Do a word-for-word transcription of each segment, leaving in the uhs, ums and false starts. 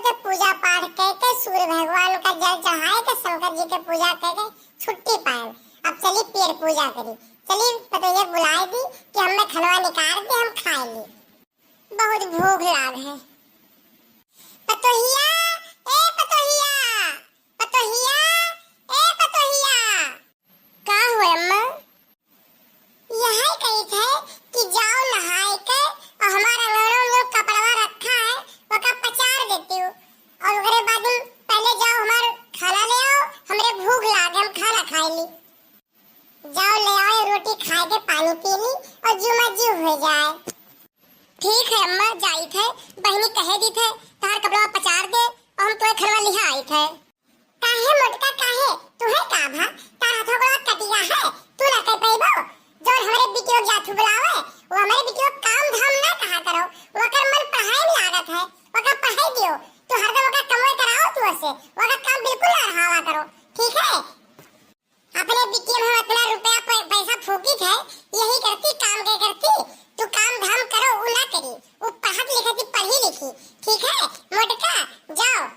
तो पूजा पाठ कइ के सूर्य भगवान का जल चढ़ाए के शंकर जी के पूजा कइ के छुट्टी पाएम। अब चली पेड़ पूजा करी, चली पतोहिया बुलाए दी कि हमें खनवा निकाल दे, हम खाए ली, बहुत भूख लाग है। पतोहिया, ए पतोहिया, पतोहिया, ए पतोहिया। का हुए अम्मा? यही कही थे कि जाओ नहाए के और हमारा अंगनवा में जो कपड़वा रखा है, ओका पचार देती हूँ। और ओकरे बाद में पहले जाओ हमार खाना ले आओ, हमरे भूख लागे, हम खाना खाए ली। जाओ ले आओ रोटी खाए के, पानी पी ली और जुमा जू हो जाए। ठीक है अम्मा, जाई थे, बहनी कहे दी थे, तार कपड़वा पचार दे और हम तोहे खनवा लिहा आई थे। काहे मोटका काहे? तुहे का भा? तार हथवा गोड़वा कटिया है, तू ना कह पइबो? जौन हमरे बिटियो के जाथू बुलावे, वो हमरे बिटियो काम धाम ना कहा करो, ओकर मन पढ़ाई में लागत है, ओकर पढ़ाई दियो। तू हरदम ओकर कमवे कराओ तू से, ओकर काम बिल्कुल ना रहावा करो, ठीक है? अपने बिटिया में हम इतना रुपया पै-, पैसा फूकी थे, यही करती काम के करती, तू काम धाम करो, उ ना करी, उ पढ़त लिखत ही पढ़ी लिखी, ठीक है? मोटका, जाओ।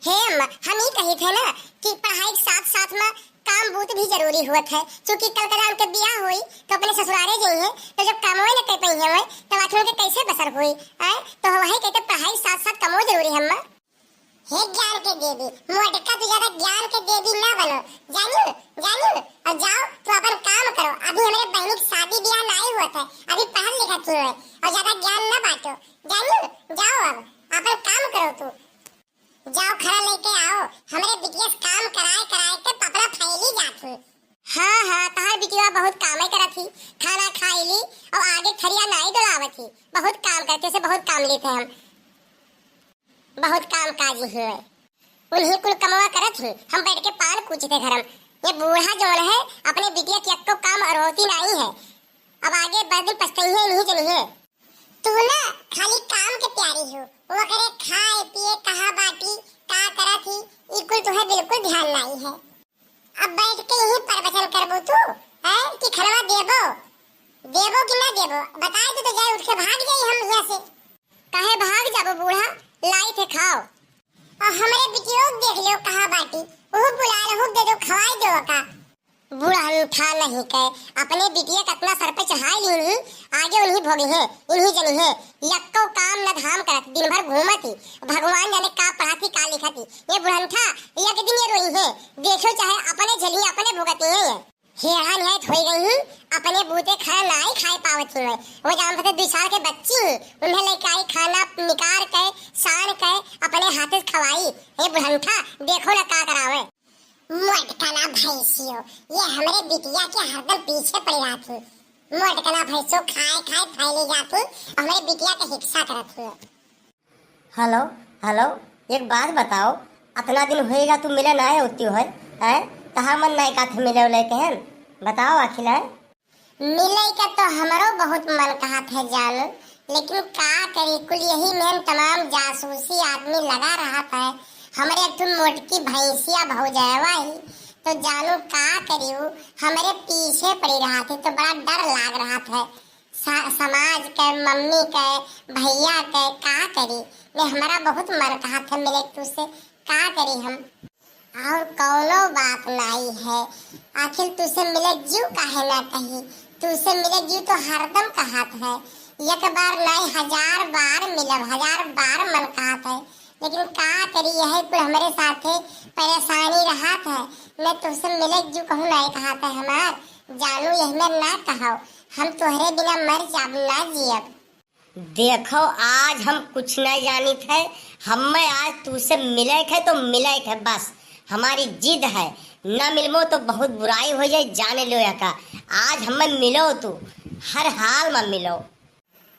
हे अम्मा, हम ई कही थे ना कि पढ़ाई के साथ साथ में काम बूत भी जरूरी हुआ है, क्योंकि कल कदा उनके बियाह होई तो अपने ससुरारे जइहे, तो जब कामवे न कर पइहे हुए, तब आखिर उनके कैसे बसर होई? आए तो हम वही कहते पढ़ाई के साथ साथ कमो जरूरी है अम्मा। हे ज्ञान के देवी, मोटका तू ज्यादा ज्ञान के देवी ना बनो, जानू, जानू। और जाओ तू अपन काम करो, अभी हमरे बहनी की शादी बियाह नाई हुआ है, अभी पढ़ल लिखत ही है, और ज्यादा ज्ञान ना बांटो, जानू। जाओ अब अपन काम करो तू। जाओ खरा लेके आओ, हमरे बिटिया से काम कराए कराए के पपड़ा फैली जात ही। हाँ, हाँ, तहार बिटिया बहुत कामे करत ही, खाना खाई ली और आगे थरिया नाई डोलावत ही, बहुत काम करते से बहुत काम लेते हम, बहुत काम काजी हुए। उन्हीं कुल कमवा करत ही, हम बैठ के पान कूचते घरम। ये बूढ़ा जौन है, अपने बिटिया के एक्को काम अरहोती नाई है, अब आगे बड़ दिन पछतइहे इन्हीं जनिहे। तू ना खाली काम के प्यारी हो, ओकरे खाए पिए कहाँ बाटी, का करत ही, ई कुल तुहे बिल्कुल ध्यान नाई है। अब बैठ के यही प्रवचन करबो तू, हैं, कि खनवा देबो, देबो कि ना देबो? बताए दे तो जाए, उठ के भाग जाई हम यहाँ से। काहे भाग जाबो बूढ़ा, लाई थे खाओ। और हमरे बिटियो के देख लियो कहाँ बाटी, ओहू बुलाए रहू, दे दो, खवाए दो का। बुढ़ंठा नहीं के, अपने बिटिया के अतना सर पे चढ़ाई लीन ही, आगे उन्हीं भोगिहे, इन्हीं जनिहे। यक्को काम न धाम करत, दिन भर घूमत ही, भगवान जाने का पढ़त ही, का लिखत ही। ये बुढ़ंठा, एक दिन ये रोइहे, देखो चाहे अपने झेलिहे, अपने भुगतिहे ये। हेड़ा निहायत होई गई ही, अपने बूते खाना नाई खाए पावत ही। वो जान पते दुई साल के बच्ची ही, उन्हें लेके आई खाना निकार के, सान के, अपने हाथे से खवाई। हे बुढ़ंठा, देखो ना का करावे। मोटकना भैंसियो, ये हमरे बिटिया के हरदम पीछे पड़ी रहत ही। मोटकना भैंसियो खाए खाए फैली जात ही, हमरे बिटिया के हिक्सा करत ही। हेलो, हेलो, एक बात बताओ, अतना दिन होएगा तू मिले ना होती हो, हैं? तहार मन नाई का थे मिले उले के हैं? बताओ आखिर, हैं? मिले के तो हमरो बहुत मन कहत है जानू, लेकिन का करी, कुल यही में तमाम जासूसी आदमी लगा रहत है। हमरे एक ठो मोटकी भैंसिया भौजैवा ही, तो जानू का करी, उ हमरे पीछे पड़ी रहत है, तो बड़ा डर लाग रहत है। सा-, समाज के, मम्मी के, भैया के, का करी? ने हमारा बहुत मन कहत है मिले तुसे, का करी हम? और कौनो बात नाई है। आखिर तुसे मिले जीव काहे ना कही? तुसे मिले जीव तो हरदम कहत है। एक बार नाई, हजार बार मिलब, हजार बार मन कहत है। लेकिन का करी, यही कुल हमरे साथे परेशानी रहत है। न तुसे मिले जीव कहूँ नाई कहत है हमार। जानू, यही में ना कहो, हम तोहरे बिना मर जाब, ना जियब। देखो, आज हम कुछ नहीं जानित है, हमें आज तू से मिले के है तो मिले के है, बस हमारी जिद है, न मिलमो तो बहुत बुराई हो जाए, जाने लो या का। आज हमें मिलो तू, हर हाल में मिलो।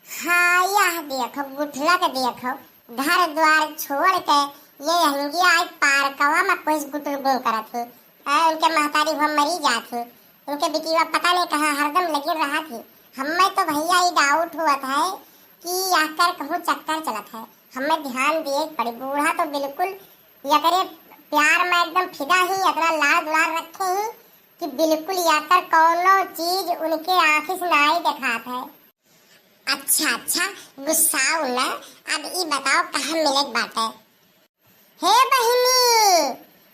हाँ, यह देखो, गुठला के देखो, घर द्वार छोड़ के ये हंगिया आज पार्कवा में कुछ गुटुर गुं करत ही। आ, उनके महतारी हुआ मरी जात ही, उनके बिटिया पता नहीं कहाँ हरदम लगी रहत ही। हमें तो भैया ये डाउट हुआ था कि यह कर कहूँ चक्कर चलत है, हमें ध्यान दिए के पड़ी। बूढ़ा तो बिल्कुल यकरे प्यार में एकदम फिदा ही, इतना लाड़ दुलार रखे ही कि बिल्कुल यकर कौनो चीज उनके आँखी से नाई देखात है। अच्छा, अच्छा, गुस्साओ न। अब ई बताओ, कहाँ मिले के बाटे? हे बहिनी,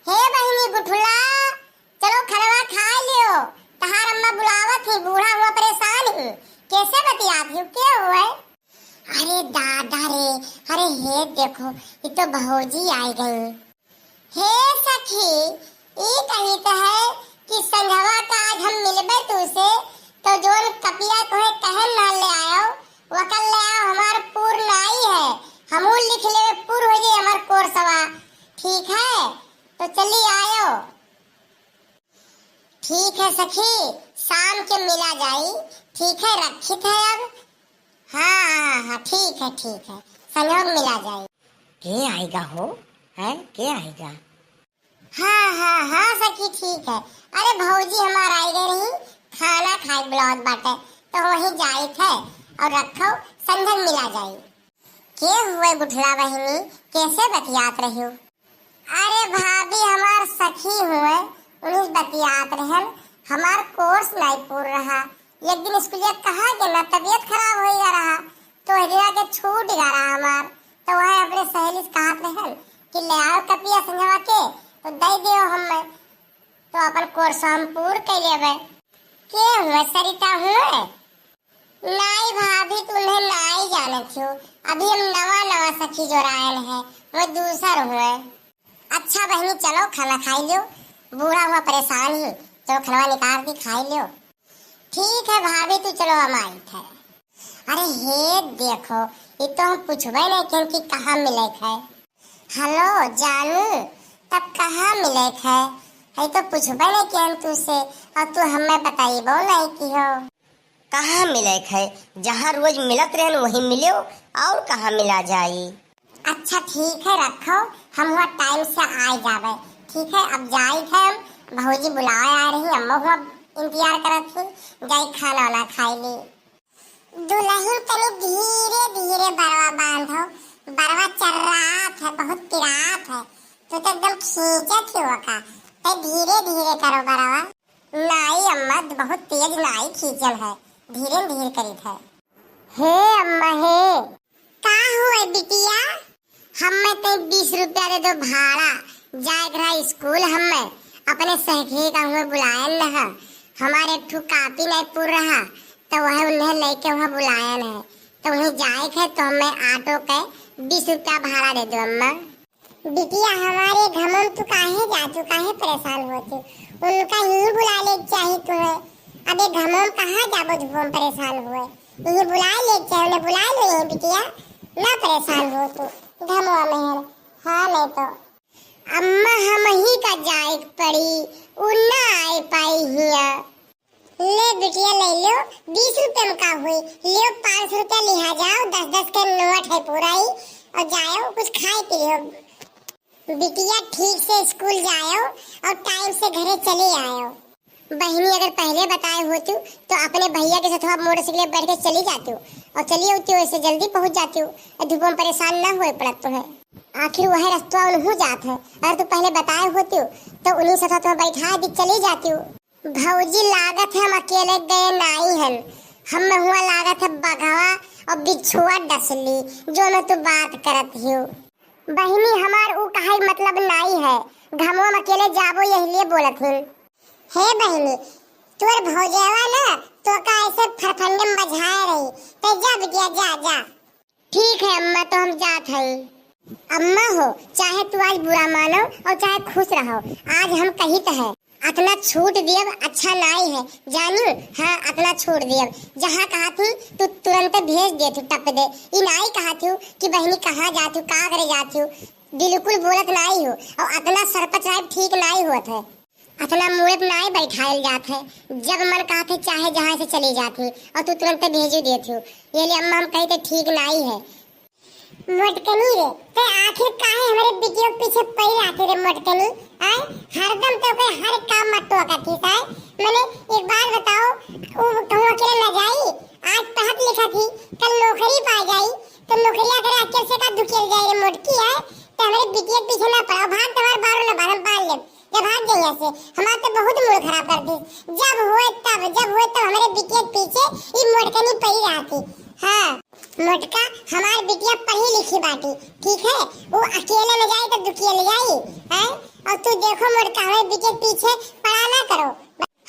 हे बहिनी गुठला, चलो खनवा खाइ लियो। तहार अम्मा बुलावत ही, बूढ़ा हुआ परेसान ही। कैसे बतियात ही, के हुए? अरे दादा रे, अरे हे देखो, ई तो भौजी आइ गई। हे सखी, ई कहित है कि संझवा का आज हम मिलबे तुसे, तो जौन कपिया तोहे कहन ना ले आयो, वकल ले आओ, हमार पूर नाई है, हमहू लिख लेबे, पूर होइ जाई हमार कोर्सवा। ठीक है, तो चली आयो। ठीक है सखी, शाम के मिला जाई। ठीक है, रखित है अब। हाँ, हाँ, हाँ, ठीक है, ठीक है, संझवा मिला जाई। के आइगा हो? हैं, के आइगा? हाँ, हाँ, हाँ सखी, ठीक है। अरे भौजी हमार आइ गई रही, खाना खाइ बुलावत बाटे, तो वहीं जाइत है और रखो, संझक मिला जाई। के हुए गुठला बहिनी, कैसे बतियात रहियो? अरे भाभी, हमार सखी हुए, उन्हीं बतियात रहन, हमार कोर्स नाई पूर रहा। एक दिन स्कूलिया कहाँ के ना तबीयत खराब होइ गा रहा, तो वह दिना के छूट गा रहा हमार। तो वह अपने सहेली से कहत रहन कि ले आओ कपिया संझवा के, तो दे दियो हमें, तो अपन कोर्स हम पूर कर लेबे। के हुए सरिता हुए? नाई भाभी, तुम्हें नाई जानत हो, अभी हम नवा नवा सखी जोरायन है, वो दूसर हुए। अच्छा बहिनी, चलो खाना खाइ लियो, बूढ़ा हुआ परेसान ही, चलो खनवा निकाल दी, खाइ लियो। ठीक है भाभी, तू चलो, हम आइत है। अरे हे देखो, ये तो हम पूछबे नहीं किहन कि कहाँ मिले है। हेलो जानू, तब कहाँ मिले है? ये तो पूछबे नहीं किहन तुसे, और तू हमें बताइबो नहीं किहो। कहाँ मिले है? जहाँ रोज मिलत रहन वहीं मिलो, और कहाँ मिला जाई? अच्छा ठीक है, रखो, हम हुआ टाइम से आ जाबे। ठीक है, अब जाइत है हम, भौजी बुलावे आ रही, अम्मा हुआ इंतजार करत ही, जाई खाना वाना खाइ ली। दुलहिन तनी धीरे धीरे बरवा बांधो, बरवा चर्रात है, बहुत पिरात है, तू तो एकदम खींचत ही हो का, ते धीरे धीरे करो बरवा। नाई अम्मा, बहुत तेज नाई खींचल है, धीरे धीरे करित है। हे अम्मा हे। का हुए बिटिया? हम्मे ते बीस रुपया दे दो भाड़ा, जाए के रहा स्कूल। हम्मे अपने सहेली का हुए बुलायन न है, हमारे एक ठो कापी नहीं पूर रहा, तो वह उन्हें लेके वहाँ बुलायन है, तो वहीं जाए के है, तो हम्मे ऑटो के बीस रुपया भाड़ा दे दो अम्मा। बिटिया, हमारे घमम तू काहे जातू, काहे परेशान होतू? उनका ही बुला ले चाही तुम्हें। अबे घमम कहाँ जाबो जो हम परेशान हुए? यही बुला ले चाही, उन्हें बुला लो यही बिटिया, ना परेशान होतू घमवा में है। हाँ नहीं तो। अम्मा, हम ही का जाए पड़ी, उ ना आए पाई हिया। ले बिटिया, ले लो, बीस रुपया में का हुई, लियो पाँच सौ रुपया लिहा जाओ, दस दस के नोट है पूरा ही, और जाओ कुछ खाए पी लियो। बिटिया ठीक से स्कूल जाओ और टाइम से घरे चले आयो। बहिनी अगर पहले बताए होतू तो अपने भैया के साथ मोटरसाइकिल बैठ के चली जातू और चली आती, वैसे जल्दी पहुँच जातू और धूप में परेशान ना हुए पड़त तुम्हें। आखिर वह रस्तवा उन्हों जात है, अगर तू पहले बताए होतू तो उन्हीं साथ तुम्हें बैठा दी चली जातू। भौजी, लागत है हम अकेले गए नाई हन, हम हुआ लागत है बघवा और बिच्छुआ डसली, जो में तू बात करत हियो। बहिनी, हमार ऊ कहे मतलब नाई है, घमवा में अकेले जाबो यही लिए बोलत हिन। हे बहिनी, तोर भौजवा ना तो का ऐसे फरफंडे में बझाए रही, ते जा बिटिया जा, जा। ठीक है अम्मा, तो हम जात हई। अम्मा हो, चाहे तू आज बुरा मानो और चाहे खुश रहो, आज हम कहित है, अतना छूट दियब अच्छा नाई है, जानू? हाँ, अतना छूट दियब, जहाँ कहा थी तू तुरंत भेज दे तू टप दे। ई नाई कहा थी कि बहिनी कहाँ जात हो, का करे जात हो, बिल्कुल बोलत नाई हो, और अतना सरपंच साहब ठीक नाई होत है। अतना मुँह पे नाई बैठायल जात है, जब मन कहत है चाहे जहाँ से चली जात है और तू तुरंत भेजू देत हो। ये लिए अम्मा हम कही थे ठीक नाई है। मोटकनी रे, ते आखिर काहे हमरे बिटिया के पीछे पड़ी रहती रे मोटकनी? आय, हरदम तो कोई हर काम में टोकत ही साय। मने एक बात बताओ, उ कहूँ अकेले न जाई? आज पढ़त लिखत ही, कल नौकरी पा जाई, तो नौकरिया करे अकेले से का धुकेल जाई रे मोटकी है? तो हमरे बिटिया के पीछे ना पड़ो, भाग तुम्हारे बारू ना बारू बांध ले। भाग जाइए से, हमार तो बहुत मूड खराब कर दी। जब होए तब, जब होए तब हमरे बिटिया के पीछे ई मोटकनी पड़ी रहती। हाँ, मोटका, हमार बिटिया पढ़ी लिखी बाटी, ठीक है, वो अकेले न जाई तो दुखिया ले जाई, हैं? और तू देखो मोटका, हमरे बिटिया के पीछे पड़ा ना करो।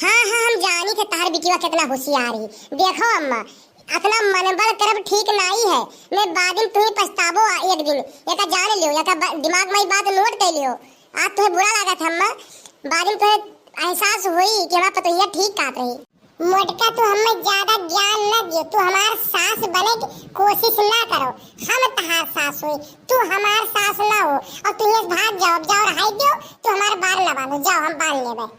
हाँ, हाँ, हम जानी थे तहार बिटिया कितना होशियार ही। देखो अम्मा, अपना मनबल करब ठीक नाई है, मैं बाद में तुम्हें पछताबो आ-, एक दिन। एका जान लियो, एका ब-, दिमाग में ई बात नोट कर लियो। आज तुम्हें बुरा लागत है अम्मा, बाद में तुम्हें एहसास होई कि हमार पतोहिया ठीक कहत रही। मोटका, तू हमें ज्यादा ज्ञान न दियो, तू हमार सास बने की कोशिश ना करो। हम तहार सास हुई, तू हमार सास ना हो। और तू यहाँ से भाग जाओ, अब जाओ, रहाई दियो, तू हमार बार ना बांधो, जाओ, हम बांध लेबे।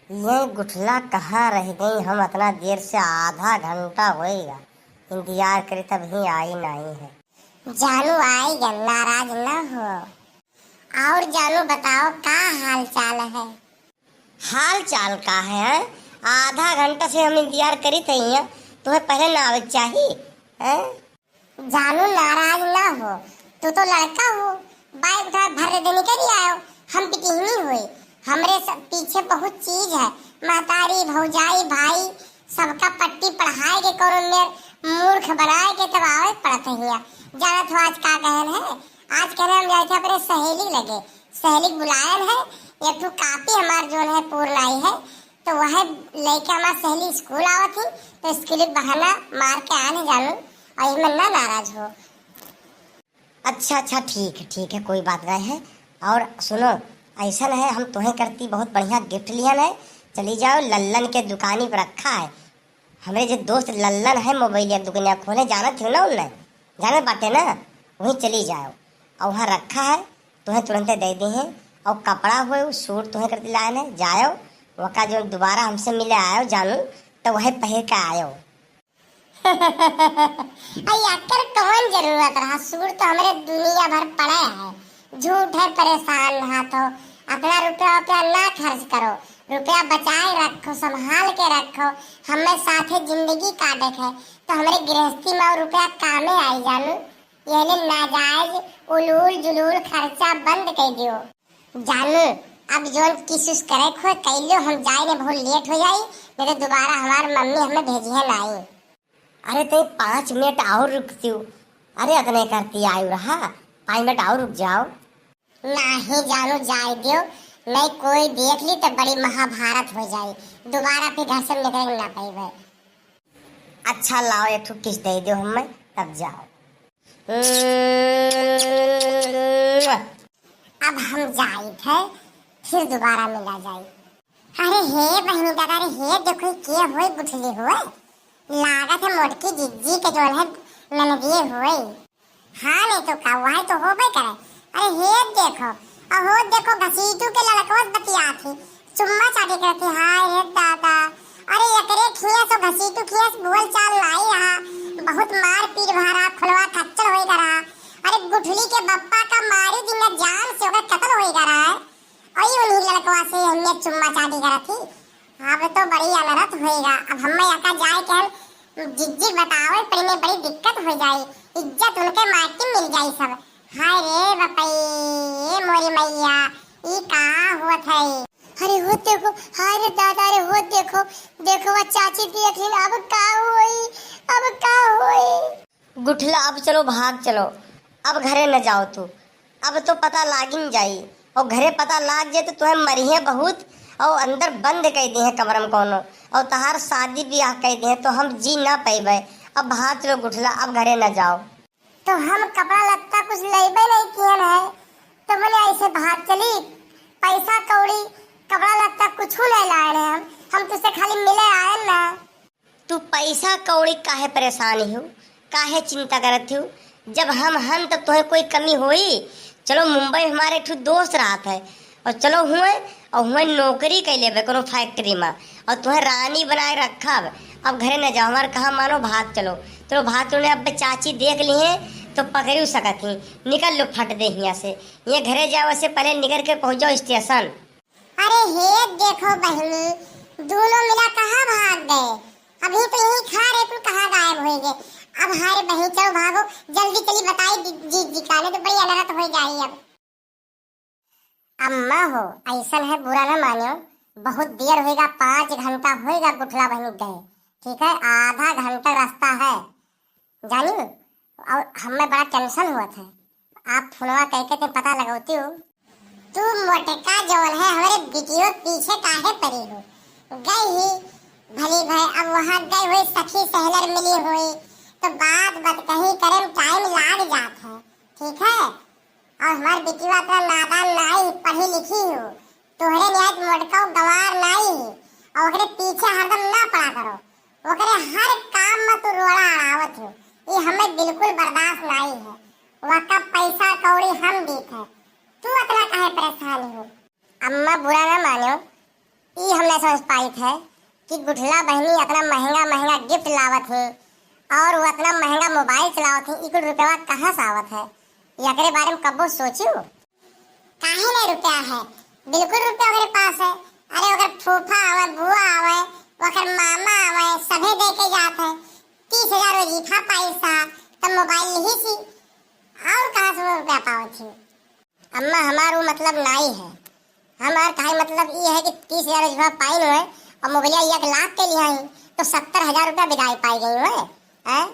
ये गुठला कहाँ रह गई? हम इतना देर से, आधा घंटा होएगा इंतजार करे, तब ही आई नहीं है। जानू आएगा, नाराज ना हो। और जानू बताओ, का हाल चाल है? हाल चाल का है, हैं? आधा घंटा से हम इंतजार करी थे यहाँ, तुम्हें पहले ना आवे के चाही, हैं? जानू नाराज ना हो, तू तो लड़का हो, बाइक उठा भर दे निकल आयो। हम बिटिहनी हुई, हमरे सब पीछे बहुत चीज है, महतारी, भौजाई, भाई, सबका पट्टी पढ़ाए के कौनो मेर मूर्ख बनाए के तब आवे पड़त है हिया। जानत हो आज का कहन है? आज कहन हम जाए थे अपने सहेली लगे, सहेली के बुलायन है, एक ठो कापी हमार जोन है पूर्ण आई है, तो वह लेके हमार सहेली स्कूल आवत ही, तो स्कूल के बहाना मार के आने जानू, और ये मन ना नाराज हो। अच्छा, अच्छा, ठीक है, ठीक है, कोई बात नहीं है। और सुनो, ऐसा है, हम तुम्हें करती बहुत बढ़िया गिफ्ट लिहन है, चली जाओ, लल्लन के दुकानी पर रखा है। हमरे जो दोस्त लल्लन है, मोबाइल एक दुकानिया खोले, जानत हो ना उन्हें, जानत बाटे ना, वहीं चली जाओ। और वहाँ रखा है, तुम्हें तुरंते दे दे हैं। और कपड़ा हुए, वो सूट तुम्हें करती लायन है, जाओ, वका जो दोबारा हमसे मिले आयो जानू, तो वह पहन के आयो। अई एकर कौन जरूरत रहा? सूट तो हमरे दुनिया भर पड़े है। झूठे परेशान रहा तो अपना रुपया, रुपया ना खर्च करो, रुपया बचाए रखो, संभाल के रखो। हमें साथे जिंदगी काटे के है, तो हमरे गृहस्थी में और रुपया कामे आई जानू। ये ले नाजायज उलूल जुलूल खर्चा बंद कर दियो। जानू, अब जौन किस उस करे खोए कैलो, हम जाए ने बहुत लेट हो जाई, नहीं तो दोबारा हमार मम्मी हमें भेजिहे नाई। अरे ते पाँच मिनट और रुकती हूँ। अरे अतने करती आयु रहा, पाँच मिनट और रुक जाओ। नाही जानू, जाए दियो, नहीं कोई देख ली तो बड़ी महाभारत हो जाई, दोबारा फिर घर से निकल ना पाइबे। अच्छा लाओ, एक ठो किस दे दो हमें, तब जाओ। अब हम जाइत है, फिर दोबारा मिला जाई। अरे हे बहिनी दादा, अरे हे देखो के होई गुठली होई, लागत है मोटकी जिज्जी के जोन है ननदिए होई। हाँ नहीं तो का, वही तो होबे करे। अरे हे देखो, अहो देखो घसीटू के लड़कवा से बतियात ही, चुम्मा चाटी करत ही। हाय रे दादा, अरे एकरे खिया सो घसीटू खिया से बोल चाल लाई रहा, बहुत मार पीट भरा, खुलवा खच्चर होई करा। अरे गुठली के बप्पा का मारी दिन जान से ओकर कत्ल होई करा है। अई उन्हीं लड़कवा से हमें चुम्मा चाटी करत ही। अब तो बड़ी अनरथ होएगा। अब हमें एका जाए के हम जिज्जी बतावे पड़ी, में बड़ी दिक्कत हो जाई, इज्जत उनके माटी मिल जाई सब। हाय रे बपई, ए मोरी मैया, ई का होत है? अरे हो देखो, हाय रे दादा, अरे हो देखो, देखो वो चाची देख ली, अब का होई, अब का होई? गुठला, अब चलो, भाग चलो, अब घरे न जाओ तू। अब तो पता लागिन जाई, और घरे पता लाग जाए तो तुम्हें मरिहे बहुत, और अंदर बंद कर दिहे कमरा में कौनो, और तहार शादी ब्याह कर दिहे तो हम जी ना पैबे। अब भाग चलो गुठला, अब घरे न जाओ। तो हम कपड़ा लत्ता कुछ लेबे नहीं किहन है, तो मने ऐसे भाग चली? पैसा कौड़ी, कपड़ा लत्ता कुछ नहीं लाए हम, हम तुझसे खाली मिले आए ना। तू पैसा कौड़ी काहे परेशान हो, काहे चिंता करत हो? जब हम हन तब तोहे कोई कमी होई? चलो मुंबई हमारे एक ठो दोस्त रहत है, और चलो हुए, और हुए नौकरी कर लेबे कोनो फैक्ट्री में, और तोहे रानी बनाए रखब। अब घरे न जाओ, हमार कहा मानो, भाग चलो। चलो भाग चलो, अब चाची देख लिहे तो पकड़ू सकत ही। निकल लो फट दे हियाँ से, ये घरे जाओ से पहले निकल के पहुँच जाओ स्टेशन। अरे हे देखो बहिनी, दूनो मिला कहाँ भाग गए? अभी तो यही खा रहे, तू कहाँ गायब हो गए? अब हाय बहिनी, चलो भागो, जल्दी चली बताई जी, जी, जी का, नहीं तो बड़ी अनरत हो जाई अब। अम्मा हो, अइसन है, बुरा न मान्यो, बहुत देर होइगा, पाँच घंटा होइगा गुठला बहिनी गए, ठीक है, आधा घंटा रास्ता है, जानी, और हमें बड़ा tension होत है। आप फोनवा कइके ते पता लगौती हो। तू मोटका जौन है, हमरे बिटियो पीछे काहे पड़ी हो? गई ही, भली भय, अब वहाँ गई हुई, सखी सहलर मिली हुई, तो बात बतकही करे में time लाग जात है, ठीक है? और हमार बिटिया इतना नादान नाई, पढ़ी लिखी हो, तोहरे नियत मोटका गवार नाई है, और ओकरे पीछे हरदम ना पड़ा करो, ओकरे हर काम में तू रोड़ा अड़ावत हो, ये हमें बिल्कुल बर्दाश्त नाई है। वका पैसा कौड़ी हम दीत है, तू इतना काहे परेशान हो? अम्मा बुरा ना मानो, ई हम नहीं समझ पाइत है कि गुठला बहिनी इतना महंगा महंगा gift लावत ही और वो इतना महंगा mobile चलावत ही, ई कुल रुपया कहाँ से आवत है? एकरे बारे में कब्बो सोचियो? काहे नहीं रुपया है? बिल्कुल रुपया ओकरे पास है। अरे ओकर फूफा आवे, बुआ आवे, ओकर मामा आवे, सभे दे के जात है। तीस हजार वजीफा पाई सा, तब mobile लिही सी। और कहाँ से वो रुपया पावत ही? अम्मा, हमार वो मतलब नाई है। हमार कहे मतलब ई है कि तीस हजार वजीफा पाइन हुए और मोबाइलिया एक लाख के लिया ही, तो सत्तर हजार रुपया बिदाई पाई गई हुए। हैं?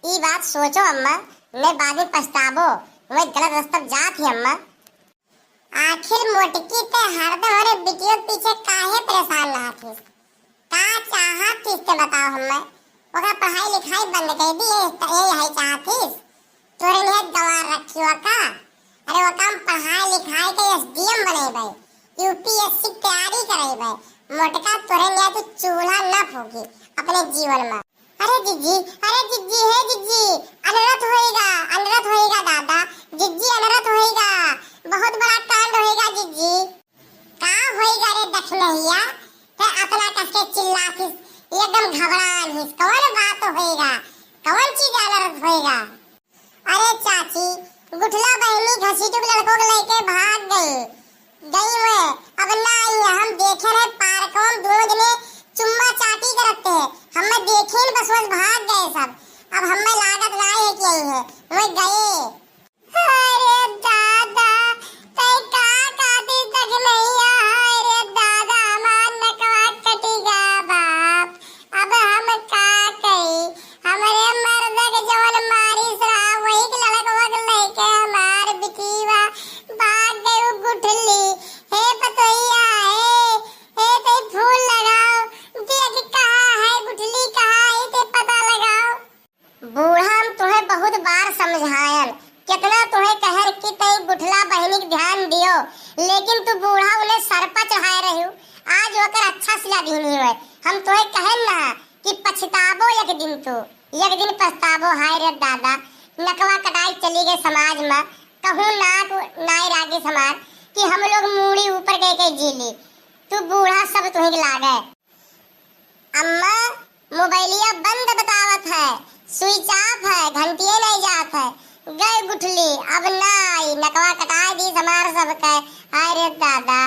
ई बात सोचो अम्मा, नहीं बाद में पछताबो, वही गलत रास्ता जात ही अम्मा। आखिर मोटकी ते हरदम हमारे बिटियों के पीछे काहे परेशान रहत ही? का चाहत थीस ते बताओ हमें? ओकरा पढ़ाई लिखाई बंद कर दी, ये, ये यही चाहत थीस? तोरे नियत गवार रखी हो का? अरे वो काम पढ़ाई लिखाई के S D M बनेबे, U P S C की तैयारी करेबे। मोटका तोरे नियत तू चूल्हा न फूकी अपने जीवन में। अरे जिज्जी, अरे जिज्जी, हे जिज्जी, अनरथ होएगा, अनरथ होएगा दादा, जिज्जी अनरथ होएगा, बहुत बड़ा कांड होएगा जिज्जी। का होइगा रे दखिनहिया? ते अतना कस के चिल्लातिस, एकदम घबरान हिस। कौन बात होइगा? कौन चीज अलर्ट होइगा? अरे चाची, गुठला बहिनी घसीटू के लड़कों के लेके भाग गई। गई हुए, अब ना आई है। हम देखे रहे पार्क में दोनों जने चुम्मा चाटी करते हैं। हमें देखे न बस, बस भाग गए सब। अब हमें लागत ना है कि आई है, वही गए। अरे दादा, तै का खातिर दखिनहिया, हाय रे दादा, हमार नकवा कटिगा बाप, अब हम का कही? हमरे मर्द के जवन मारिस रहा, वही के लड़कवा के लेके हमार बिटिया भाग गई उ गुठली। हे पतोहिया, हे, हे तै फूल लगाओ, देख कहाँ है गुठली, कहाँ है, तै पता लगाओ। बूढ़ा, हम तुहे बहुत बार समझायन, केतना तुहे कहन कि तई गुठला बहिनी के ध्यान दियो, लेकिन तू बूढ़ा उन्हें सर पर चढ़ाए रहियो। आज ओकर अच्छा सिला दीनी हुए। हम तुहे कहन ना कि पछताबो एक दिन तू, एक दिन पछताबो। हाय रे दादा, नकवा कटाई चली गए समाज में, कहूँ नाक नाई रागी समाज कि हम लोग मूड़ी ऊपर गए के जी ली। तू बूढ़ा सब तुहे के लागे। अम्मा, मोबाइलिया बंद बतावत है, switch off है, घंटिये नहीं जात है। गए गुठली, अब ना आई, नकवा कटाए दी हमार सबके। हाय रे दादा।